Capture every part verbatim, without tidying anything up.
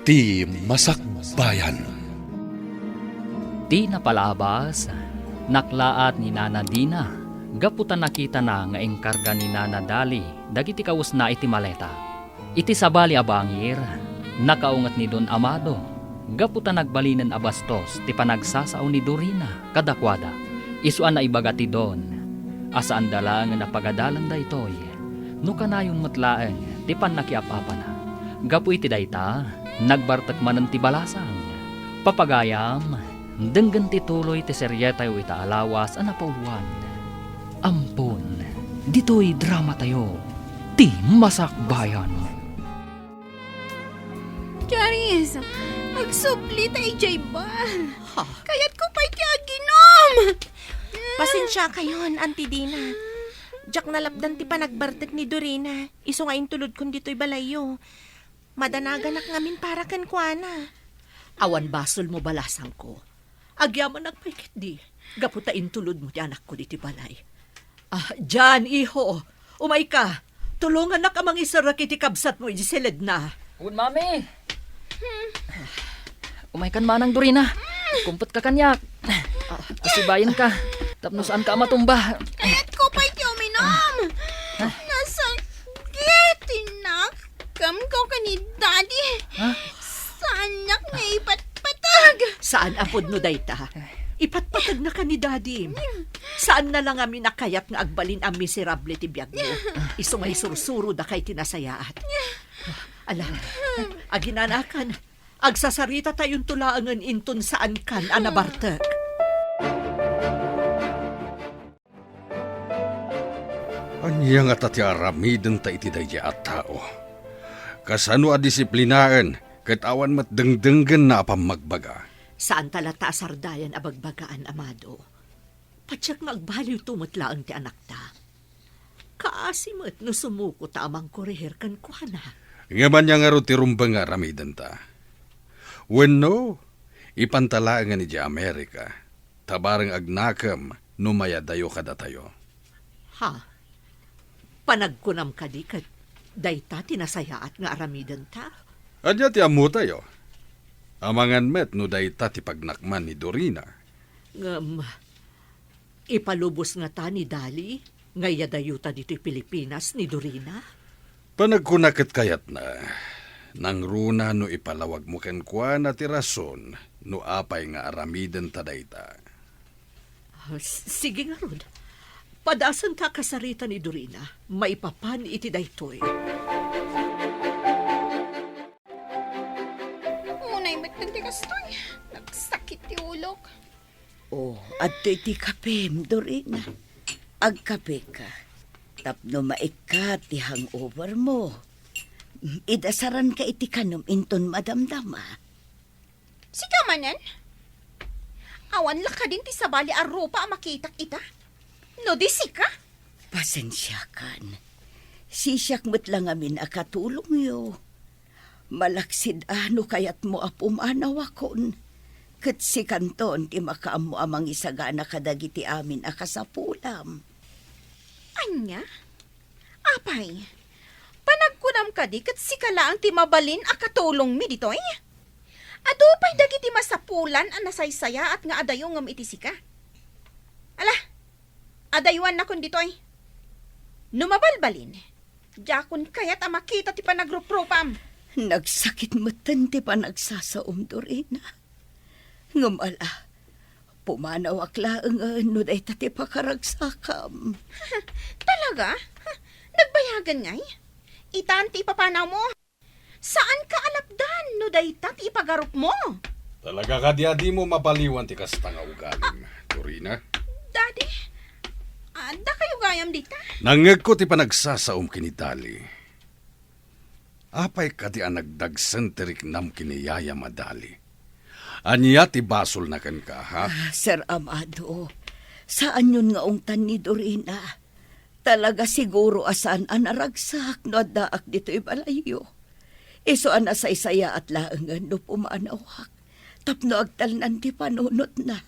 Ti Masakbayan. Ti napalabas, naklaat ni Nana Dina gapu ta nakitana nga inkarga ni Nana Dali dagiti kawesna iti maleta. Iti sabali a bangir, nakaunget ni Don Amado gapu ta nagbalinen a bastos ti panagsasao ni Dorina kadakuada. Isu a naibaga ti Don a saanda laengen a pagadalan daytoy no kanayon met laeng ti pannakiap-apana. Gapu iti dayta, nagbartek manen ti balasang. Papagayam, denggen ti tuloy ti serietayo ita a lawas a napauluan. Ampon, ditoy dramatayo, Ti Masakbayan. Charis, agsubli ta idiay bar. Ha? Kayatko pay ti aginom. Pasensiakayon, Auntie Dina. Diak nalapdan ti panagbartek ni Dorina, isu nga intulodkon ditoy balayyo. Madanaganak ngamin para kenkuana. Awan basolmo, balasangko. Agyamanak pay ketdi, gapu ta intulodmo ti anakko ditoy balay. Ah, Jan, iho, umayka. Tulongannak a mangiserrek iti kabsatmo idiay siledna. Wen, Mami. Umaykan manang, Dorina. Kumpetka kaniak. Asibayenka tapno saanka a matumba. Kayatko pay ti uminom. Nasakit ti nakemko ken ni Daddy. Ha? Saannak nga ipatpateg. Saan a pudno dayta. Ipatpategna ken ni Daddy. Saanna la ngamin a kayat nga agbalin a miserable ti biagmo. Isu nga isursuro daka iti nasayaat. Ala, aginanakan, agsasaritatayon laengen inton saankan a nabartek. Ania ngata ti aramidenta iti daydiay a tao? Kasano a disiplinaen ket awan met dengdenggenna a pammagbaga? Saanta latta a sardayan a bagbagaan, Amado. Patiek nga agbaliwto met laeng ti anakta. Kaasi met no sumuko ta a mangkorehir kenkuana. Ngem ania ngarud ti rumbeng nga aramidenta? Wenno, ipanta laengen idiay Amerika, ta bareng agnakem no mayadayo kadatayo. Ha? Panagkunam kadi ket dayta ti nasayaat nga aramidenta? Ania ti ammotayo? Amangan met no dayta ti pagnakman ni Dorina. Ngem, ipalubos ngata ni Dali nga iyadayota ditoy Pilipinas ni Dorina? Panagkuna ket kayatna, nangruna no ipalawagmo kenkuana ti rason no apay nga aramidenta dayta. Ah, s-, sige ngarud. Padasenta a kasarita ni Dorina maipapan iti daytoy. Unay met ti kastoy. Nagsakit ti ulok. Oh, adtoy ti kapem, Dorina. Agkapeka. Tapno maikkat ti hangover mo. Idasaranka iti kanem inton madamdama. Sika manen? Awan la kadin ti sabali a rupa a makitak ita? No di sika? Pasensiakan. Sisiak met la ngamin a katulongyo. Malaksid a no kayatmo a pumanawakon, ket sikanton ti makaammo a mangisagana kadagiti amin a kasapulam. Ania? Apay, panagkunam kadi ket sika laeng ti mabalin a katulongmi ditoy? Adu pay dagiti masapulan a nasaysayaat nga adayo ngem iti sika. Ala, adayuannakon ditoy. No mabalbalin, diakon kayat a makita ti panagruprupam. Nagsakit metten ti panagsasaom, Dorina. Ngem ala, pumanawak laengen no dayta ti pakaragsakam. Talaga? Nagbayagen ngay? Itan ti ipapanawmo? Saanka a lapdan no dayta ti ipagarupmo? Talaga kadi a dimo mapaliwan ti kasta nga ugalim, Dorina? Daddy, adda kayo gayam dita? Nangngegko ti panagsasaom ken ni Dali. Apay kadi a nagdagsen ti riknam ken ni Yaya a Dali? Ania ti basolna kenka, ha? Ah, Sir Amado, saanyon nga ungtan ni Dorina. Talaga siguro a saan a naragsak no addaak ditoy balayyo. Isu a nasaysayaat laengen no pumanawak tapno agtalnan ti panunotna.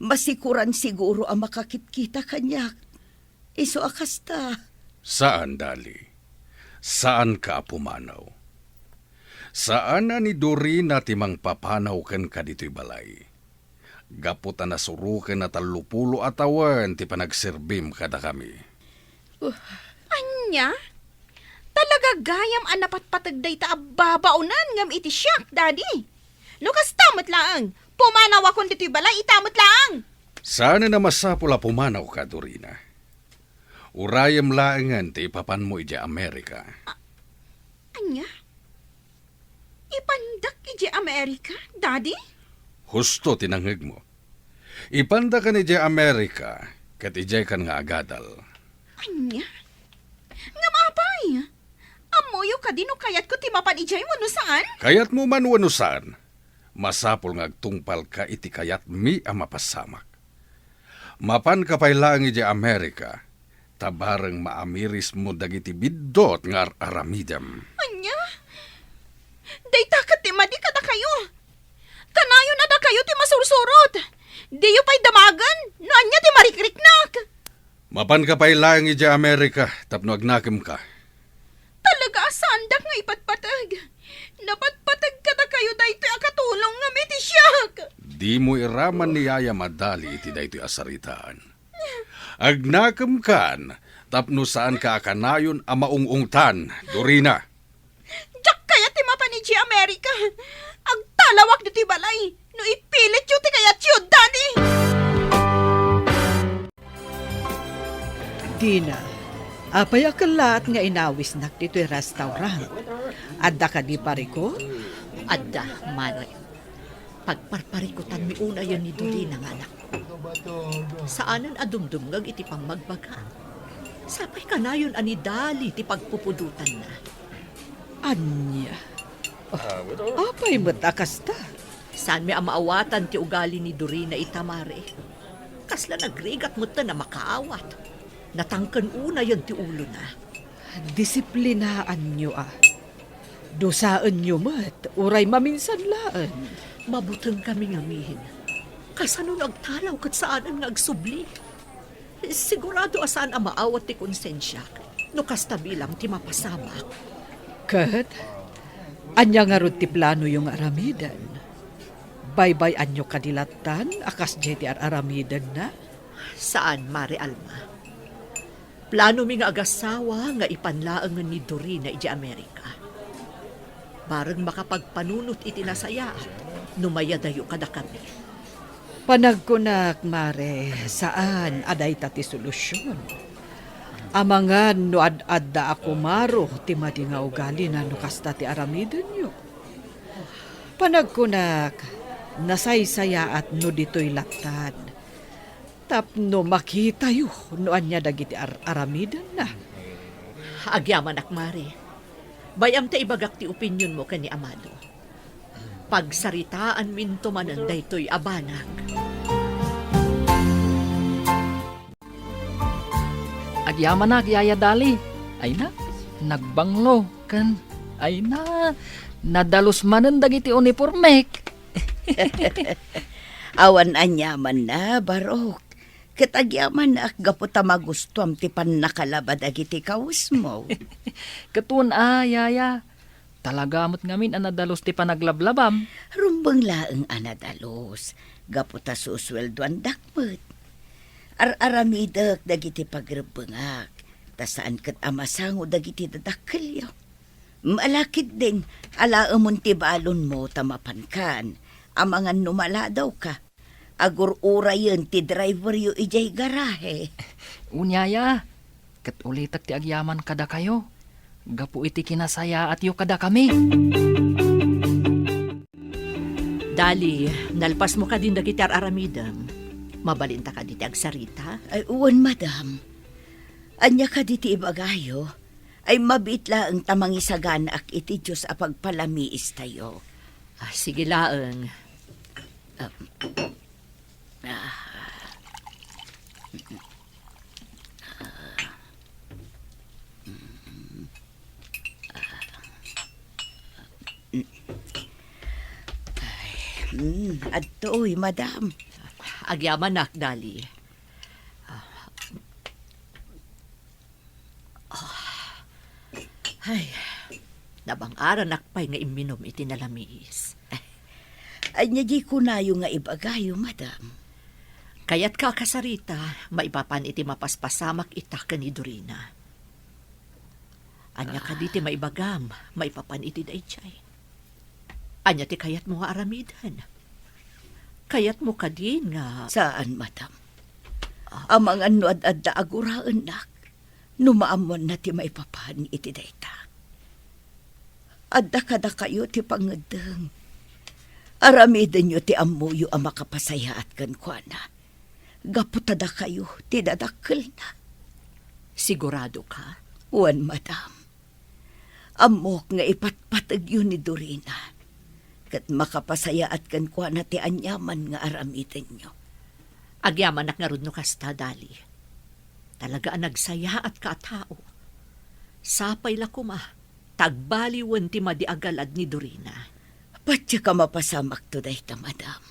Masikoran siguro a makakitkita kaniak. Isu a kasta. Saan, Dali. Saanka a pumanaw. Saan a ni Dorina ti mangpapanaw kenka ditoy balay. Gapu ta nasuroken a tallopulo a tawen ti panagserbim kadakami. Uh, Ania? Talaga gayam a napatpateg dayta a babaonen ngem iti siak, Daddy. No kasta met laeng, pumanawakon ditoy balay ita met laeng. Saan a masapul a pumanawka, Dorina. Urayem laengen ti ipapanmo idiay Amerika. A-, ania? Ipandak idiay Amerika, Daddy? Husto ti nangngegmo. Ipandakan idiay Amerika, ket idiaykan nga agadal. Ania? Ngem apay? Ammoyo kadi no kayatko ti mapan idiay wenno saan? Kayatmo man wenno saan, masapul nga agtungpalka iti kayatmi a mapasamak. Mapanka pay laeng idiay Amerika, ta bareng maamirismo dagiti biddut nga ar-aramidem. Ania? Dayta ket ti madi kadakayo. Kanayon a dakayo ti masursurot. Diyo pay damagen no ania ti marikriknak. Mapanka pay laeng idiay Amerika tapno agnakemka. Talaga a saandak nga ipatpateg. Napatpateg kadakayo daytoy a katulong ngem iti siak. Dimo iraman ni Yaya Madali iti daytoy a saritaan. Agnakemkan tapno saanka a kanayon a maung-ungtan, Dorina. Diak kayat ti mapan idiay Amerika. Agtalawak ditoy balay no ipilityo ti kayatyo, Daddy. Dina, apay a kellaat nga inawisnak ditoy restaurant? Adda kadi parikut? Adda, Mare. Pagparparikutanmi unayen ni Dorina nga anakko. Saanen a dumdumngeg iti pammagbaga. Sapay kanayon a ni Dali ti pagpupudotanna. Ania? Apay met a kasta? Saanmi a maawatan ti ugali ni Dorina ita, Mare. Kasla nagrigat metten a makaawat. Natangken unayen ti ulona. Disiplinaanyo a. Dusaenyo met, uray maminsan laeng. Mabutengkami ngamin. Kasano no agtalaw ket saanen nga agsubli? Sigurado a saan a maawat ti konsensiak no kasta bilang ti mapasamak. Ket, ania ngarud ti planoyo nga aramiden? Baybay-anyo kadi lattan a kasdiay ti ar-aramidenna? Saan, Mare Alma. Planomi nga agasawa nga ipan laengen ni Dorina idiay Amerika. Bareng makapagpanunot iti nasayaat no mayadayo kadakami. Panagkunak, Mare, saan a dayta ti solusion. Amangan no ad-adda a kumaro ti madi nga ugalina no kasta ti aramidenyo. Panagkunak, nasaysayaat no ditoy lattan. Tapno makitayo no ania dagiti ar-aramidenna. Agyamanak, Mare. Bay-am ta ibagak ti opinionmo ken ni Amado. Pagsaritaanminto manen daytoy a banag. Agyamanak, Yaya Dali. Ay na, nagbanglo, ken, ay na, nadalus manen dagiti unipormek. Awan aniamanna, Barok. Ket agyamanak gapu ta magustuam ti pannakalaba dagiti kawesmo. Ket wen a, Yaya. Talaga met ngamin a nadalus ti panaglablabam. Rumbeng laeng a nadalus, gapu ta susueldoandak met. Ar-aramidek dagiti pagrebbengak, ta saan ket a masango dagiti dadakkelyo. Ala ketdin, alaemon ti balonmo ta mapankan, amangan no maladawka. Agur-urayen ti driveryo idiay garahe. Wen, Yaya, ket ulitek ti agyaman kadakayo gapu iti kinasayaatyo kadakami. Dali, nalpasmo kadin dagiti ar-aramidem. Mabalinta kadi ti agsarita? Ay, wen, madam. Ania kadi ti ibagayo? Ay, mabiit laeng ta mangisaganaak iti Dios a pagpalamiistayo. Ah, sige laeng. Ah, ah. Ay, mm, adtoy, madam. Agyamanak, Dali. Ah. Ay. Nabang-aranak pay nga imminum iti nalamiis. Ania diay kunayo nga ibagayo, madam? Kayatka a kasarita, maipapan iti mapaspasamak ita ken ni Dorina. Ania kadi ti maibagam maipapan iti daydiay? Ania ti kayatmo nga aramiden? Kayatmo kadi nga Saan, madam. Amangan no ad-adda a guraennak, no maammoanna ti maipapan iti dayta. Adda kadakayo ti pangngeddeng. Aramidenyo ti ammoyo a makapasayaat kenkuana. Gapu ta dakayo ti dadakkelna. Sigurado ka? Wen, madam. Ammok nga ipatpategyo ni Dorina, ket makapasayaat kenkuana ti aniaman nga aramidenyo. Agyamanak ngarud no kasta, Dali. Talaga a nagsayaatka a tao. Sapay la koma, ta agbaliwen ti madi a galad ni Dorina. Patiek a mapasamakto dayta, madam.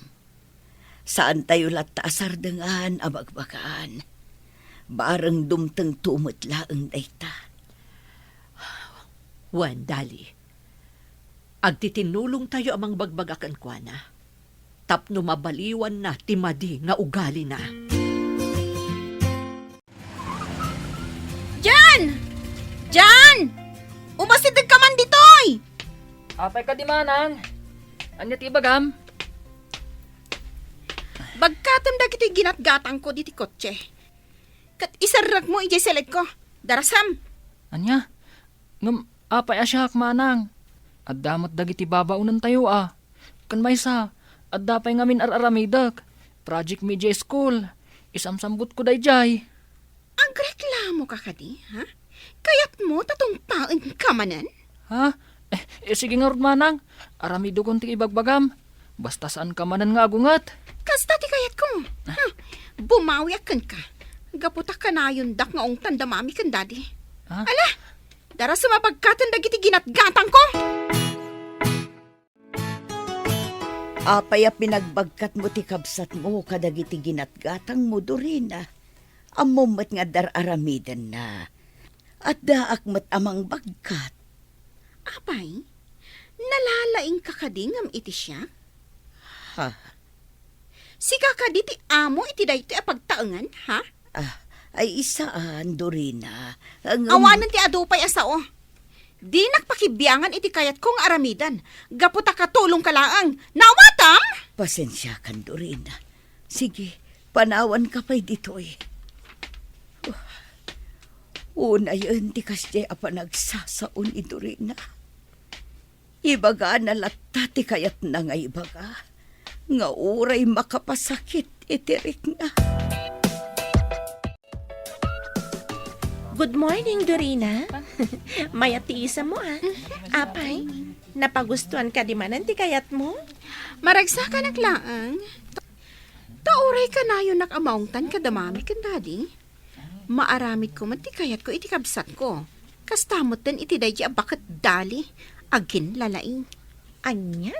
Saantayo latta a sardengan a bagbagaan. Bareng dumtengto met laeng dayta. Wen, Dali. Agtitinulongtayo a mangbagbaga kenkuana tapno mabaliwanna ti madi nga ugalina. Jan! Jan! Umasidegka man ditoy! Apay kadi, manang? Ania ti ibagam? Bagkatem dagitoy ginatgatangko diti kotse. Ket iserrekmo idiay selekko. Darasam. Ania? Ngem apay a siak, manang? Adda met dagiti babaonentayo a. Ken maysa, adda pay ngamin ar-aramidek. Project mi idiay school. Isamsambutko daydiay. Agreklamoka kadi, ha? Kayatmo ta tungpaenka manen? Ha? Eh, eh, sige ngarud, manang. Aramidekon ti ibagbagam. Basta saanka manen nga agunget. Kasta ti kayatko. Ha? Bumawiak kenka. Gapu ta kanayondak nga ungtan da mami ken dadi. Ha? Ala, darasem a bagkaten dagiti ginatgatangko. Apay a pinagbagkatmo ti kabsatmo kadagiti ginatgatangmo, Dorina? Ammom met nga dar-aramidenna. Addaak met a mangbagkat. Apay, nalalaingka kadi ngem iti siak? Ha? Sika kadi ti amo iti daytoy a pagtaengan, ha? Ah, ay, saan, Dorina. Ngem Awanen ti adu pay a sao. Dinak pakibiangan iti kayatko nga aramiden, gapu ta katulongka laeng. Naawatam? Pasensiakan, Dorina. Sige, panawanka pay ditoy. Unayen ti kasdiay a panagsasao ni Dorina. Ibagana latta ti kayatna nga ibaga, nga uray makapasakit iti rikna. Good morning, Dorina. Mayat ti isammo, ah. Apay, napagustuan kadi manen ti kayatmo? Maragsakanak laeng. Ta uray kanayonak a maungtan kada mami ken dadi. Maaramidko met ti kayatko iti kabsatko. Kasta metten iti daydi a baket dali, aginlalaing. Ania?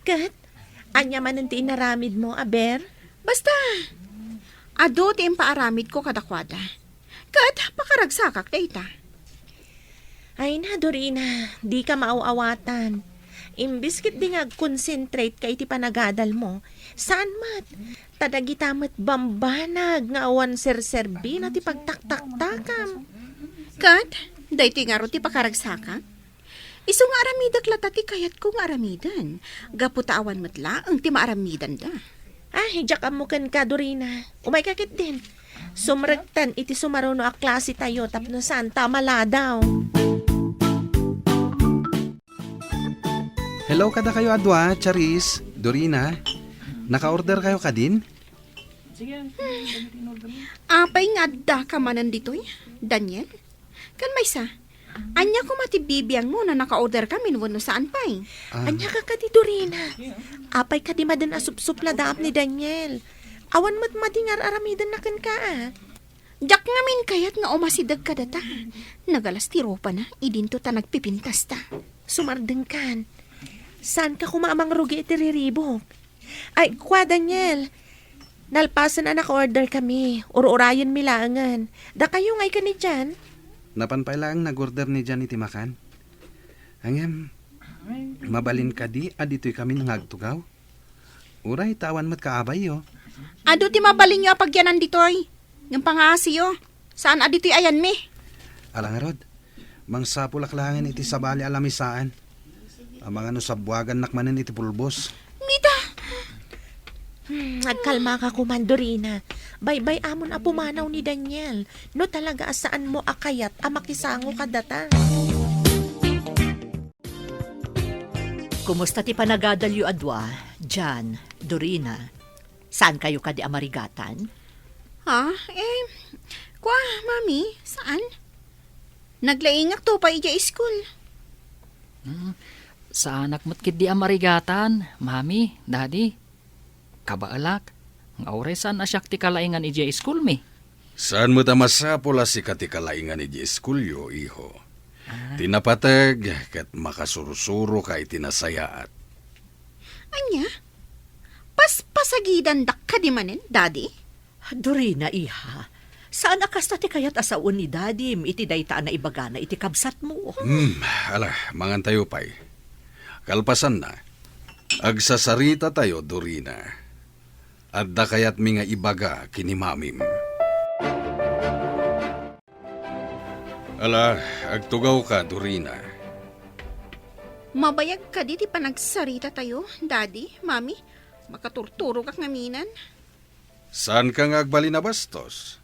Ket ania manen ti inaramidmo, aber? Basta, adu ti impaaramidko kadakuada. Ket pakaragsakak dayta. Ay na, Dorina, dika maaw-awatan. Imbes ketdi nga agkonsentrate ka iti panagadalmo, saan met. Ta dagita met bambanag nga awan serserbina ti pagtaktaktakam. Ket, daytoy ngarud ti pakaragsakak? Isu nga aramidek latta ti kayatko nga aramiden, gapu ta awan met laeng ti maaramidenda. Ah, diak ammo kenka, Dorina. Umayka ketdin. Sumrektan iti sumaruno a klase tayo tapno saan ta maladaw. Hello kadakayo a dua, Charis, Dorina. Naka-order kayo kadin? Apay nga adda ka manen ditoy, Daniel? Ken maysa, ania koma ti bibiangmo no naka-order kamin wenno saan pay? Ah. Ania ka kadi, Dorina? Apay kadi maden a supsupladaam ni Daniel? Awan met madi nga ar-aramidenna kenka, a? Diak ngamin kayat nga umasideg kadata. Nagalas ti rupana, idinto ta nagpipintasta. Sumardengkan. Saanka koma a mangrugi iti riribuk? Ay, kua, Daniel. Nalpasen a naka-order kami. Ur-urayenmi laengen. Dakayo nga ikkan ni Jan? Napan pay laeng nag-order ni Jan iti makan. Ngem, mabalin kadi a ditoy kami nga agtugaw? Uray ta awan met kaabayyo. Adu ti mabalinyo a pagyanan ditoy. Ngem pangaasiyo, saan a ditoy ayanmi. Ala ngarud, mangsapulak laengen iti sabali a lamisaan. Amangan no sabbuagannak manen iti pulbos. Mita! Hmm, agkalmaka koman, Dorina. Baybay-amon a pumanaw ni Daniel. No talaga a saanmo a kayat a makisango kadata. Kumusta ti panagadalyo a dua, Jan, Dorina? Saankayo kadi a marigatan? Ha? Eh, kwa, Mami, saan? Naglaingakto pay idiay iskul. Hmm, saanak met ketdi a marigatan, Mami, Daddy. Kabaelak, nga uray saan a siak ti kalaingan idiay iskulmi. Saan met a masapul a sika ti kalaingan idiay iskulyo, iho. Ah. Ti napateg ket makasursuroka iti nasayaat. Ania? Paspasagidandak kadi manen, Daddy? Dorina, iha, saan a kasta ti kayat a sawen ni Dadim iti dayta a naibagana iti kabsatmo? Hmm, ala, mangantayo pay. Kalpasanna, agsasaritatayo, Dorina. Adda kayatmi nga ibaga ken ni Mamim. Ala, agtugawka, Dorina. Mabayag kadi ti panagsaritatayo, Daddy, Mami? Makaturturogak ngamin. Saanka nga agbalin a bastos?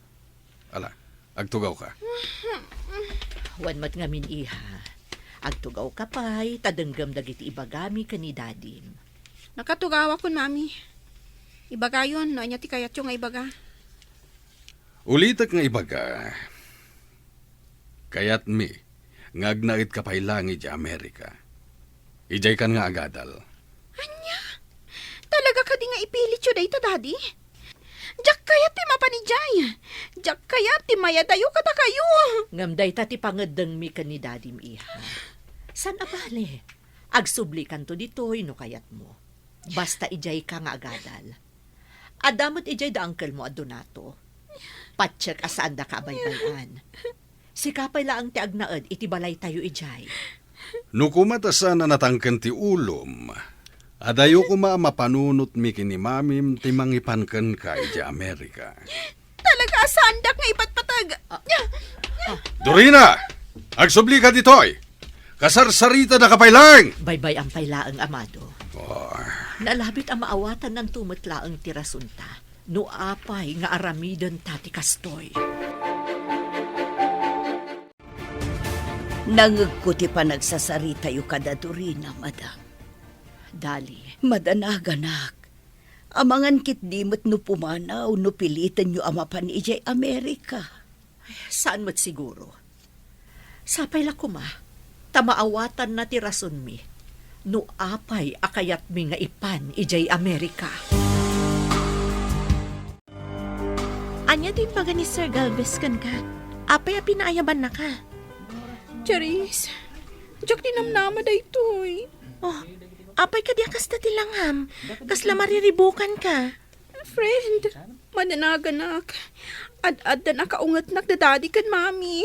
Ala, agtugawka. Wen met ngamin, iha. Agtugawka pay, ta denggem dagiti ibagami ken ni Dadim. Nakatugawakon, Mami. Ibagayon no ania ti kayatyo nga ibaga. Ulitek nga ibaga, kayatmi nga agnaedka pay laeng idiay Amerika. Idiaykan nga agadal. Ania? Talaga kadi nga ipilityo dayta, Daddy? Diak kayat ti mapan idiay. Diak kayat ti mayadayo kadakayo. Ngem dayta ti pangeddengmi ken ni Dadim, iha. Saan a bale? Agsublikanto ditoy no kayatmo. Basta idiayka nga agadal. Adda met idiay da angkelmo a Donato. Patiek a saandaka a baybay-an. Sika pay laeng ti agnaed iti balaytayo idiay. No koma ta saan a natangken ti ulom, adayo koma a mapanunotmi ken ni Mamim ti mangipan kenka idiay Amerika. Talaga a saandak nga ipatpateg. Ah, ah. Dorina! Agsublika ditoy! Kasarsaritadaka pay laeng! Baybay-am pay laeng, Amado. Oh. Nalabit a maawatannanto met laeng ti rasunta no apay nga aramidenta ti kastoy. Nangegko ti panagsasaritayo kada Dorina, madam. Dali. Madanaganak. Amangan ketdi met no pumanaw no pilitenyo a mapan idiay Amerika. Saan met siguro. Sapay la koma, ta maawatanna ti rasonmi no apay a kayatmi nga ipan idiay Amerika. Ania ti imbaga ni Sir Galvez kenka? Apay a pinaayabannaka? Charis, diak ti namnama daytoy. Oh, apay kadi a kasta ti langam? Kasla mariribukanka? Friend, madanaganak. Ad-addan a kaungetnak da Daddy ken Mommy.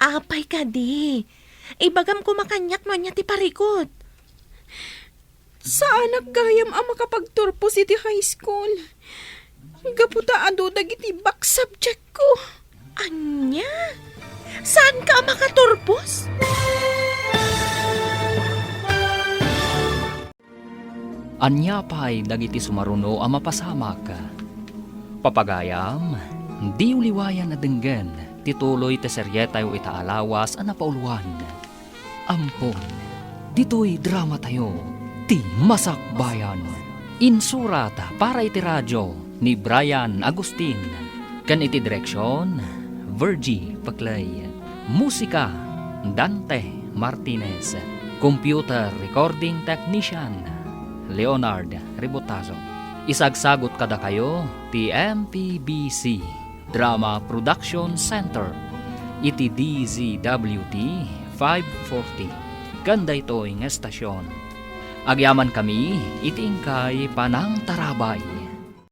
Apay kadi? Ibagam koma kaniak no ania ti parikut. Saanak gayam a makapagturpos iti high school. Gapu ta adu dagiti back subject ko. Ania? Saanka a makaturpos? Ania pay dagiti sumaruno a mapasamak? Papagayam, diyo liwayan a denggen ti tuloy ti serietayo ita a lawas a napauluan. Ampon, ditoy dramatayo, ti Masakbayan. Insurat para iti radio ni Brian Agustin, ken iti direksion, Virgie Paclay. Musika, Dante Martinez. Computer recording technician, Leonard Ributazo. Isagsagut kadakayo ti M P B C Drama Production Center iti D Z W T five forty ken daytoy nga estasion. Agyamankami iti inkay panangtarabay.